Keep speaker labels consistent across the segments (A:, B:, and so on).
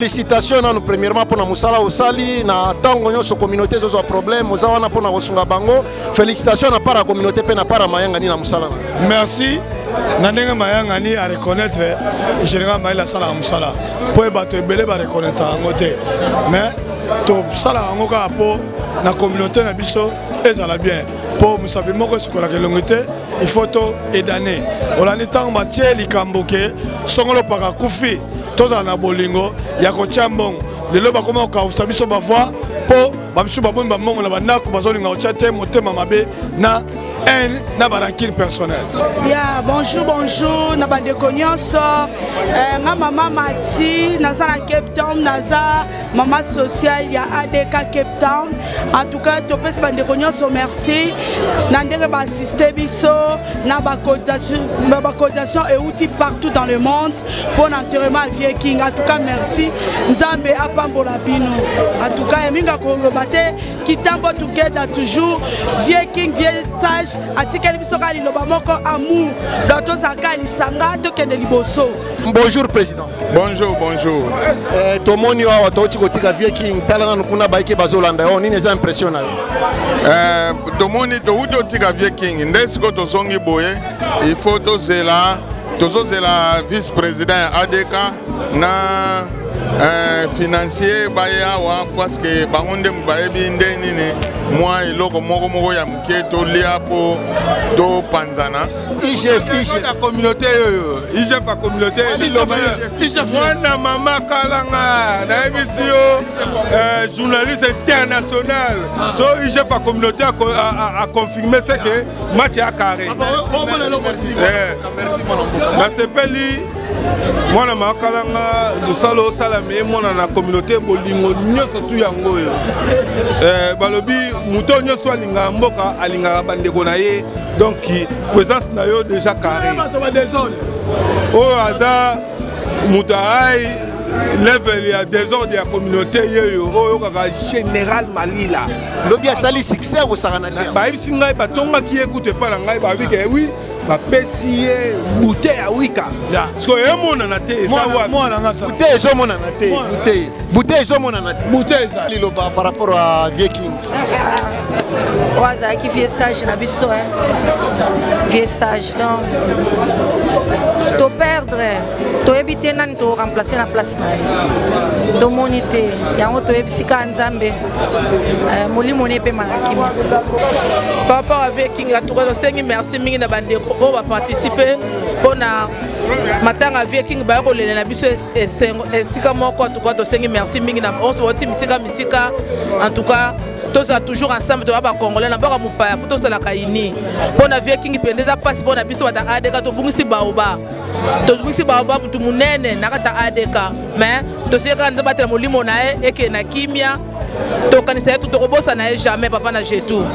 A: Félicitations nanu premièrement pona musala osali na tango nyonso communauté ezozwa problème oza wana pona kosunga bango. Félicitations na part ya communauté pe na part ya mayangani na musala na.
B: Merci na ndenge mayangani a reconnaître général Mayele asalaka musala po ye bato ebele ba reconnaître yango te mais tosalaka yango kaka po na communauté na biso ezala bien po mosapi moko esukolaka elongi te. Il faut to edane olandi ntango batie likambo ke songolo paka akufi tozala na bolingo ya kotia mbongo lelo bakoma kokausa biso bavoi mpo bamisusu babomi bambongo na bandako bazolinga kotia te motema mabe na haine na barankine personnel.
C: Ya bonjour bonjour na bandeko nyonso eh, nga mama Mati naza na Cape Town naza mama sociale ya ADK Cape Town. En tout cas topesi bandeko nyonso merci na ndenge baassiste biso na bacotisation euti partout dans le monde mpo na enterrement ya vieux King. En tout cas merci, Nzambe apambola bino. En tout cas ya mingi akoloba te, Kitambo together toujours. Vieux King, vieux sage atikeli biso kaka liloba moko amour, donc tozalaka lisanga tokende liboso.
A: Bonjour président.
D: Bonjour, bonjour.
A: Eh, tomoni awa touti kotika vieux King, tala nanu kuna bayike bazolanda yo, nini eza impression na yo?
D: Eh, tomoni touti otika vieux King nde sikoyo tozongi boye, il faut tozela tozozela vice président ya ADK na eh, financier baye awa parce que bango nde bayebi nde nini mwa eloko moko moko ya moke tolia mpo topanzana.
A: IGF, IGF.
E: La communauté oyo, IGF ya communauté.
A: IGF.
E: Mwana mama kalanga, nayebisi yo euh, journaliste international. So IGF ya communauté a, a, a, a confirmé ce que match ya carré.
D: Merci mwana mboka.
E: Nasepeli mwana mama kalanga mosala osalama emona na communauté bolingo nyonso tu yango oyo. Eh, balobi moto nyonso alingaka mboka alingaka bandeko na ye. Donc présence na yo déjà carré. Oyo aza moto high level ya désordre ya communauté yeyo oyo kaka général Malila.
A: Lobi asali succès akosakana te.
E: Bayebisi ngai batongaki ye kutu epai na ngai bayebi ke oui bapesi ye bouteille ya wika. Sikoyo emonana te eza wapi?
A: Bouteille ezomonana te, bouteille. Bouteille ezomonana te.
B: Bouteille eza.
A: Liloba par rapport à Vieux King.
F: Oyo azalaki vieux sage na biso, hein. Vieux sage. Donc to perdre, toyebi te nani to remplacer na place na ye. Tomoni te, yango toyebisi kaka Nzambe. Molimo ne epema na kimia.
G: Par rapport à Vieux King, en tout cas, tosengi merci mingi na bandeko oyo baparticipe mpona matanga Vieux King, baya kolela na biso esengo esika moko. En tout cas tosengi merci mingi na onso bauti misika misika. En tout cas tozala toujours ensemble, toya bacongolais na mboka mopaya, fo tozalaka uni mpona Vieux King. Mpenza eza mpasi mpona biso bata ADK, tobungisi baoba, tobungisi baoba motu monene na kati ya ADK, mais tosili kaka Nzambe atela molimo na ye ekende na kimia, tokanisa ye tokobosana ye jamais, papa na jetou.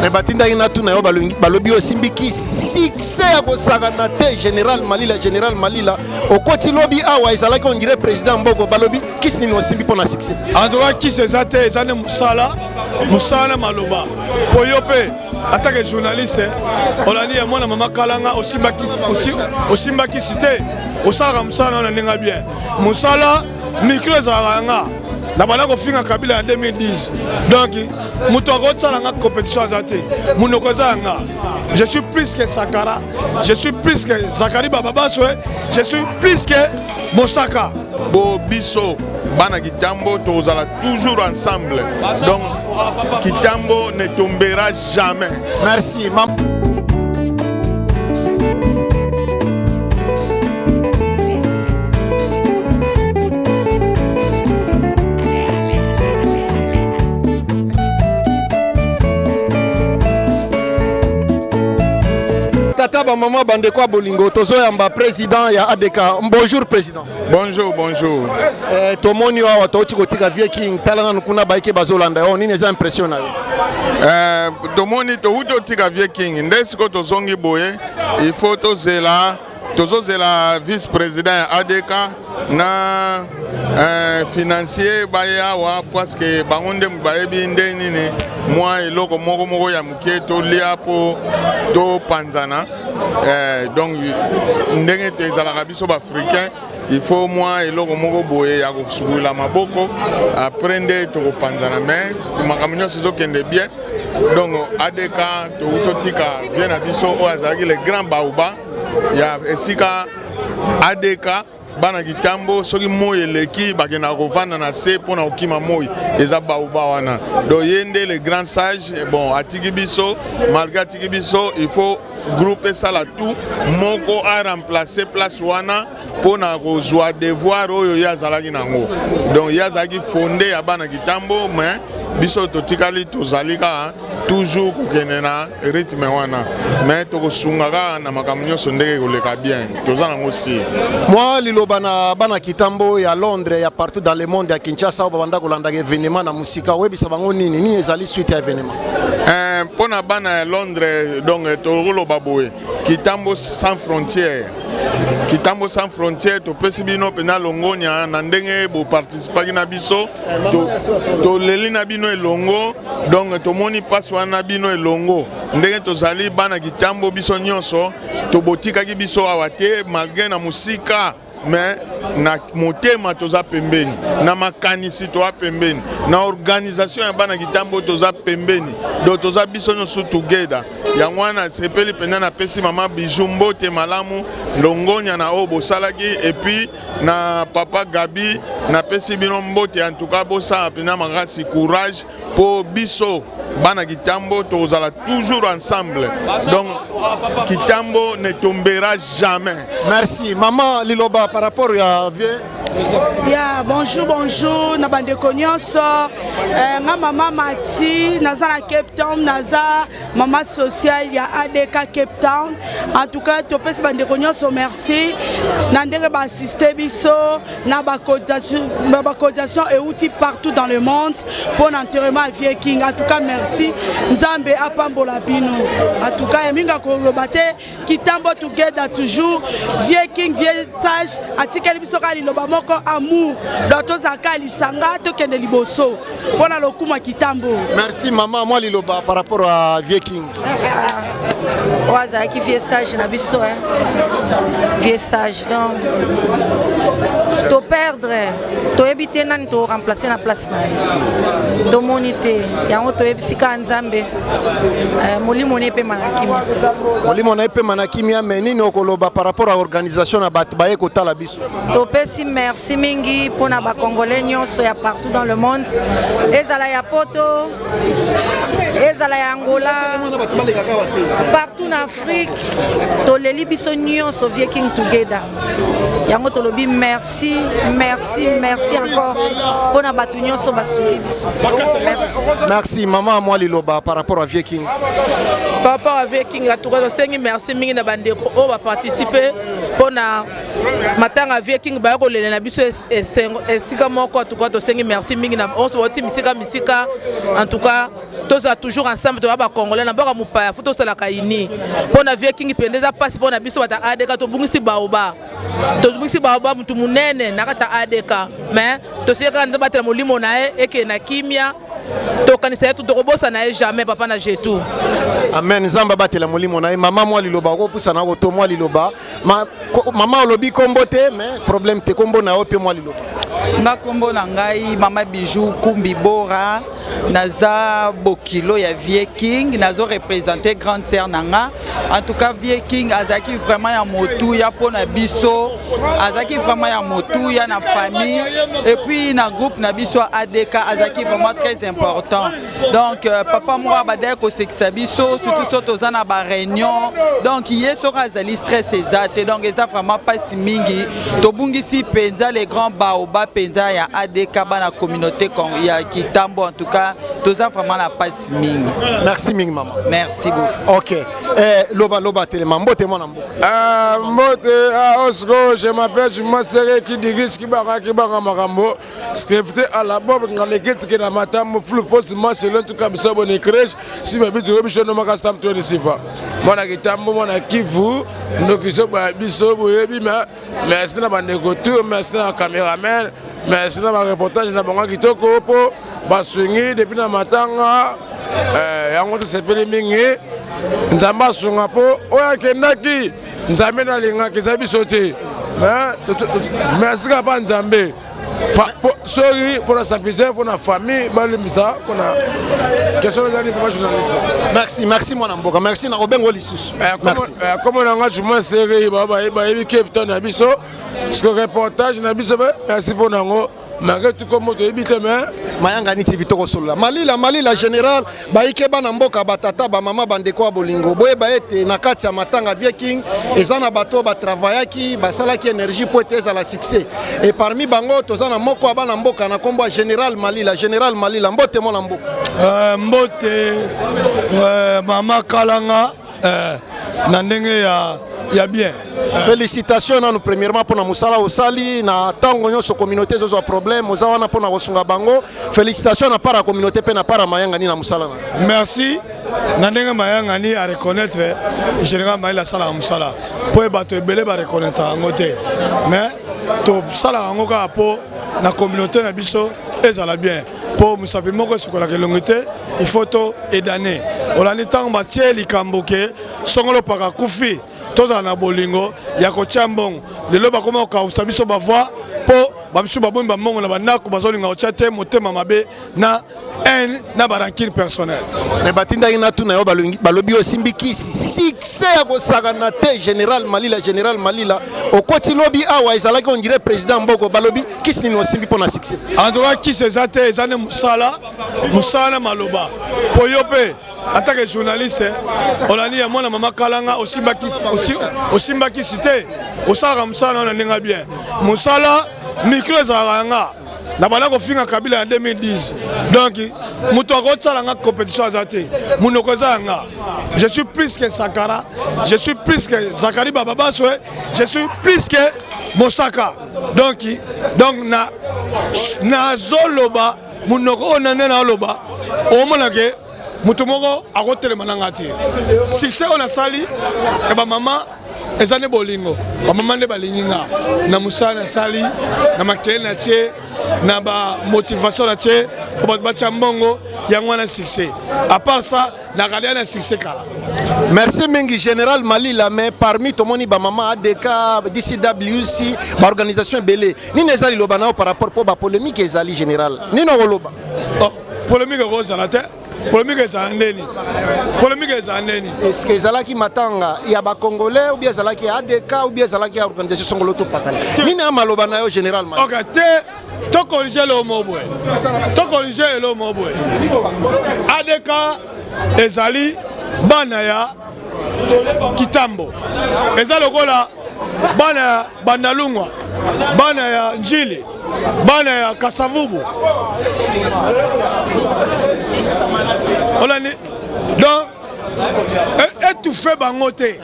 A: Mais batindaki natuna yo, balobi osimbi kisi succès ya kosakana te. Général Malila, Général Malila okoti lobi awa ezalaki on dirait président Mboko, balobi kisi nini osimbi mpona succès?
B: En tout cas kisi eza te, eza nde mosala, mosala na maloba. Po yo mpe atake journaliste olandi ya mwana mama kalanga, osimba kisi te, osalaka mosala na ndenge bien. Mosala micro ezalaka yanga na banda kofinga Kabila ya 2010, donc moto akosala nga compétition aza te, monoko eza yanga. Je suis plus que Sakara, je suis plus que Zakari Bababaswe, je suis plus que Mosaka.
D: Bo biso bana Kitambo tozala toujours ensemble, donc Kitambo ne tombera jamais.
A: Merci mam. Tata ba mama bandeko ya bolingo, tozoyamba président ya ADK. Bonjour président.
D: Bonjour, bonjour.
A: Eh, tomoni awa touti kotika Vieux King, tala nanu kuna bayike bazolanda yo, nini eza impression na yo?
D: Eh, tomoni touti otika Vieux King nde sikoyo tozongi boye, il faut tozela tozozela vice président ya ADK na eh, financier baye awa parce que bango nde bayebi nde nini mwa eloko moko moko ya moke tolia mpo topanzana. Eh, donc ndenge te ezalaka biso baafricain. Il faut mwa eloko moko boye ya kosukola maboko, après nde tokopanzana. Mais makambo nyonso ezokende bien. Donc ADK totika vie na biso oyo azalaki le grand baoba ya esika ADK. Bana Kitambo, soki moi eleki, bakendaka kovanda na se mpona kokima moi, eza baoba wana. Donc ye nde le grand sage. Bon, atiki biso. Malgré atiki biso, il faut groupe esala tout moko aremplace place wana mpona kozwa devoir oyo ye azalaki nango. Donc ye azalaki fondé ya bana Kitambo, mais biso totikali, tozali kaka toujours kokende na rythme wana, mais tokosunga kaka na makambo nyonso ndenge koleka bien. Toza nango si.
A: Mwa liloba na bana Kitambo ya Londres, ya partout dans le monde, ya Kinshasa, oyo babanda kolandaka événement na mosika, oyebisa bango nini? Nini ezali suite ya événement?
D: Mpo na bana ya Londres, donc tokoloba boye: Kitambo sans frontière, Kitambo sans frontière, topesi bino mpenza longonia na ndenge boparticipaki na biso. Toleli na bino elongo, donc tomoni mpasi wana na bino elongo. Ndenge tozali bana Kitambo, biso nyonso tobotikaki biso awa te, malgré na mosika, mais na motema toza pembeni, na makanisi toza pembeni, na organisation ya bana Kitambo toza pembeni. Donc toza biso nyonso together. Yango wana nasepeli mpenza, napesi mama Bijou mbote malamu, longonya na oyo bosalaki, et puis na papa Gabi, napesi bino mbote. En tout cas bosala mpenza makasi, courage, mpo biso bana Kitambo tokozala toujours ensemble. Donc Kitambo ne tombera jamais.
A: Merci mama. Liloba par rapport ya vieux.
C: Ya bonjour, bonjour na bandeko nyonso. Nga mama Mati, naza na Cape Town, naza mama sociale ya ADK Cape Town. En tout cas topesi bandeko nyonso merci na ndenge baassiste biso na bacotisation euti partout dans le monde mpo na enterrement ya vieux King. En tout cas merci, Nzambe apambola bino. En tout cas ya mingi akoloba te. Kitambo together toujours. Vieux King, vieux sage, atikeli biso kaka liloba moko: amour. Donc tozala kaka lisanga, tokende liboso mpo na lokumu ya Kitambo.
A: Merci mama. Mwa liloba par rapport à vieux King.
F: Oyo azalaki vieux sage na biso, vieux sage. Donc toperdre, toyebi te nani toremplace na place na ye, tomoni te. Yango toyebisi kaka Nzambe, molimo na epema na kimia.
A: Molimo na epema na kimia. Mais nini okoloba par rapport à organisation na bato baye kotala biso?
F: Topesi merci mingi mpona bacongolais nyonso ya partout dans le monde, ezala ya Poto, ezala ya Angola, partout na Afrique. Toleli biso nyonso vieux King together. Yango tolobi merci, merci, merci encore mpona bato nyonso basungi biso. Merci.
A: Merci mama. Mwa liloba par rapport à vieux King.
G: Par rapport à vieux King, en tout cas tosengi merci mingi na bandeko oyo baparticipe mpona matanga ya vieux King, baya kolela na biso esengo esika moko. En tout cas tosengi merci mingi na onso bauti misika misika. En tout cas tozala toujours ensemble, toya bacongolais na mboka mopaya, faut tosalaka ini mpo na vieux King. Mpenza eza mpasi mpo na biso bata ADK, tobungisi baoba, tobungisi baoba, mutu monene na kati ya ADK. Mais tosili kaka Nzambe atela molimo na ye ekende na kimia. Tokanisa ye, tokobosana ye jamais, papa na jetu.
A: Amen, Nzambe abatela molimo na ye. Mama, mwa liloba, okopusana koto mwa liloba. Mama, olobi kombo te, mais problème te, kombo na yo mpe mwa liloba.
H: Nga kombo na ngai mama Bijou Kumbi Bora, naza bokilo ya vieux King, nazo représente grande sœur na nga. En tout cas vieux King azalaki vraiment ya motuya mpo na biso, azalaki vraiment ya motuya na famille et puis na groupe na biso ya ADK, azalaki vraiment très important. Donc papa moko abandaki kosekisa biso, surtout so toza na baréunion. Donc ye soki azali, stress eza te. Donc eza vraiment mpasi mingi, tobungisi mpenza les grands baoba mpenza ya ADK, bana communauté ya Kitambo. En tout cas toza vraiment na mpasi mingi.
A: Merci mingi mama.
H: Merci beaucoup.
A: Ok, eh, loba, loba, telema. Mbote mwana mboka.
I: Mbote osco, je m'appelle Juma Sere qui dirige Kibanga Kibanga Makambo scripté à la bob ngaleketike na matambo flu fosi maselo ntuka biso boni crèche si babi toyebi biso nomaka stam toni sifa mwana Kitambo, mwana Kivu, ndoki so baya biso boyebi. Mais merci na bandeko tout, merci na cameraman, merci na bareportage na bango kitoko mpo basungi depuis na matanga. Yango tosepeli mingi. Nzambe asunga mpo oyo akendaki, Nzambe nalingaki eza biso te. Mais merci kaka mpa Nzambe. Soki mpona sampise, mpona famille, balimbisa mpona question ezali papa journaliste.
A: Merci, merci mwana mboka, merci na kobengo lisusu. Merci.
I: Kombo na nga Juma Seri, bayebi Cape Town na biso, parce que reportage na biso mpe merci mpona yango, malgré tout kombo toyebi te, mais
A: Mayangani TV, tokosolola. Malila, Malila général, bayike bana mboka, batata, bamama, bandeko ya bolingo, boyeba ete na kati ya matanga Vieux King eza na bato oyo batravaillaki, basalaki énergie mpo ete ezala succès, et parmi bango toza na moko ya bana mboka na nkombo ya Général Malila. Général Malila, mbote mwana mboka.
B: Mbote, mama Kalanga, na ndenge ya bien.
A: Félicitation nanu premièrement mpona mosala osali na ntango nyonso. Communauté ezozwa problème, oza wana mpona kosunga bango. Félicitation na part ya communauté mpe na part ya Mayangani na mosala na
B: Merci na ndenge Mayangani areconnaître général Mayele asalaka mosala, mpo ye bato ebele bareconnaître yango te, mais tosalaka yango kaka mpo na communauté na biso ezala bien, mpo mosapi moko esukolaka elongi te. Il faut to edane olandi ntango batie likambo ke songolo paka kufi, tozala na bolingo ya kotia mbongo. Lelo bakoma kokausa biso bavoi mpo bamisusu babomi bambongo na bandako, bazolinga kotia te, motema mabe na haine na barancune personnelle.
A: Me batindaki natuna yo, balobi osimbi kisi, succès ya kosakana te. Général Malila, général Malila, okoti lobi awa, ezalaki on dirait président mboko. Balobi kisi nini osimbi mpo na succès?
B: En tout cas kisi eza te, eza nde mosala, mosala na maloba, mpo yo mpe en tant que journaliste olandi ya mwana mama Kalanga, osimba kisi te, osalaka mosala na yo na ndenge bien. Mosala micro ezalaka yanga na banda kofinga Kabila na 2010, donc moto akosala nga compétition aza te. Monoko eza yanga. Je suis plus que Sankara, je suis plus que Zakari Bababaswe, je suis plus que Mosaka. Donc na nazoloba monoko oyo na nde naoloba, omona ke moto moko akotelema na nga te. Succès oyo nasali ya bamama eza nde bolingo, bamama nde balingi nga na mosala nasali, na makele na tie, na bamotivation na tie mpo bato batya mbongo. Yango wana succès. À part ça, nakalia na succès kala.
A: Merci mingi général Malila. Mais parmi tomoni bamama ADK, DCWC, baorganisation ebele, nini eza liloba na yo par rapport mpo bapolémique ezali? Général, nini okoloba?
B: Oh, polémique ekozala te. Polémique ezala ndeni? Polémique ezala ndeni?
A: Est-ce que ezalaki matanga ya bacongolais ou bien ezalaki ya ADK ou bien ezalaki ya organisation songolo to pakala? Nini ya maloba na yo, général Malila?
B: Ok, te, tocorriger eloko moko boye, tocorriger eloko moko boye. ADK ezali bana ya Kitambo, eza lokola bana ya Bandalungwa, bana ya Njili, bana ya Kasavubu, olandi? Donc étouffe bango te.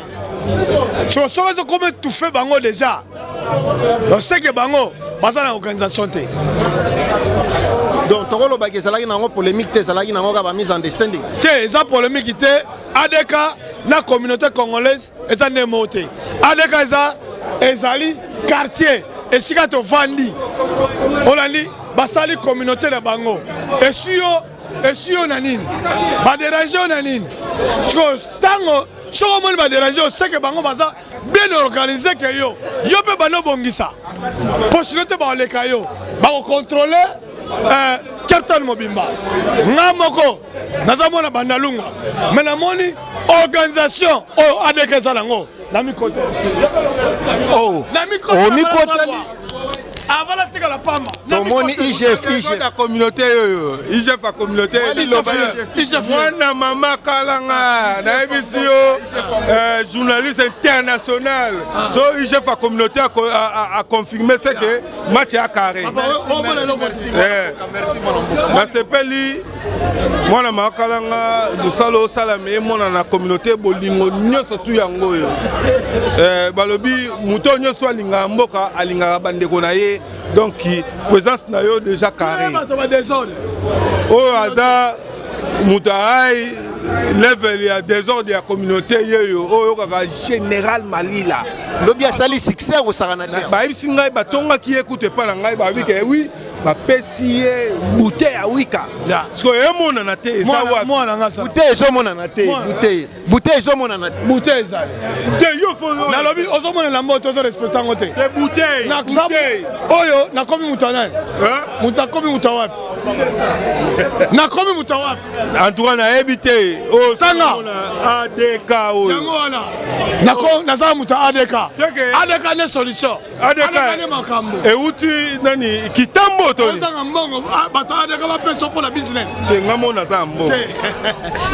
B: Soki ezokoma étouffe bango déjà, donc seke bango baza na organisation te.
A: Donc tokolobaki ezalaki nango polémique te, ezalaki nango kaka bamise understanding?
B: Te, eza polémique te. ADK na communauté congolaise eza nde moko te. ADK eza, ezali quartier esika tovandi, olandi? Basali communauté na bango. Esi yo, esi yo na nini badéranger yo na nini? Sikoyo ntango soki omoni badéranger yo, seke bango baza bien organisé ke yo. Yo mpe bando obongisa, mpo sino te bakoleka yo, bakocontrôler Cape Town mobimba. Nga moko naza mwana Bandalunga, me namoni organisation oyo ADK eza nango na mikote.
A: Oh.
B: Na
A: Omikoteli.
B: Avant natikala pamba.
A: Tomoni IGF, IGF.
E: Ya communauté oyo, IGF ya communauté, mwana mama Kalanga, nayebisi yo, journaliste international, so IGF ya communauté a confirmé ce que match ya carré. Nasepeli mwana mama Kalanga, mosala osalama emona na communauté, bolingo nyonso tu yango oyo. Balobi moto oyo nyonso alingaka mboka, alingaka bandeko na ye, donc présence na yo déjà carré.
B: Bato badésordre.
E: Oyo aza moto high level ya désordre ya communauté, yeyo oyo kaka général Malila.
A: Lobi asali succès akosaka na te.
E: Bayebisi ngai batongaki ye kutu epai na ngai, balobi ke oui. Bapesi ye bouteille ya wika. Sikoyo emonana te eza wapi?
A: Bouteille ezomonana te. Bouteille. Bouteille ezomonana te.
B: Bouteille ezali.
E: Te yo fo
B: nalobi ozomonela mboto ozo respecte yango te.
E: Te bouteille. Bouteille.
B: Oyo nakomi moto ya nani? Moto akomi moto ya wapi? Nakomi moto ya wapi?
E: En tout cas nayebi te.
B: Oyo tanga
E: ADK oyo.
B: Yango wana. Nako naza moto ya ADK. ADK nde solution.
E: ADK
B: nde makambo.
E: Euti nani kitambo to.
B: Ozanga mbongo ah, bato ADK bapesa mpo na business.
E: Te nga mona aza mbongo.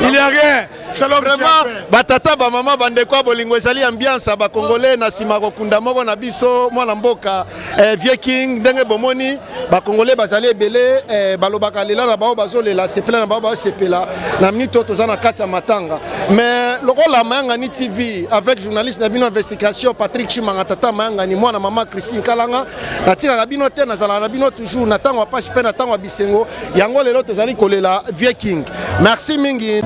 B: Il y a rien.
A: Vraiment batata bamama bandeko ya bolingo ezali ambiance ya bacongolais na nsima kokunda moko na biso mwana mboka eh, vieux king ndenge bomoni bacongolais bazali ebele eh, balobaka lela na bango bazolela sepela na bango bazosepela na minute oyo toza na kati ya matanga mais lokola mayangani tv avec journaliste na bino investigation patrick chimanga tata mayangani mwana mama christine kalanga natikaka bino te nazalaka na bino toujours na ntango ya pasi mpe na ntango ya bisengo yango lelo tozali kolela vieux king merci mingi.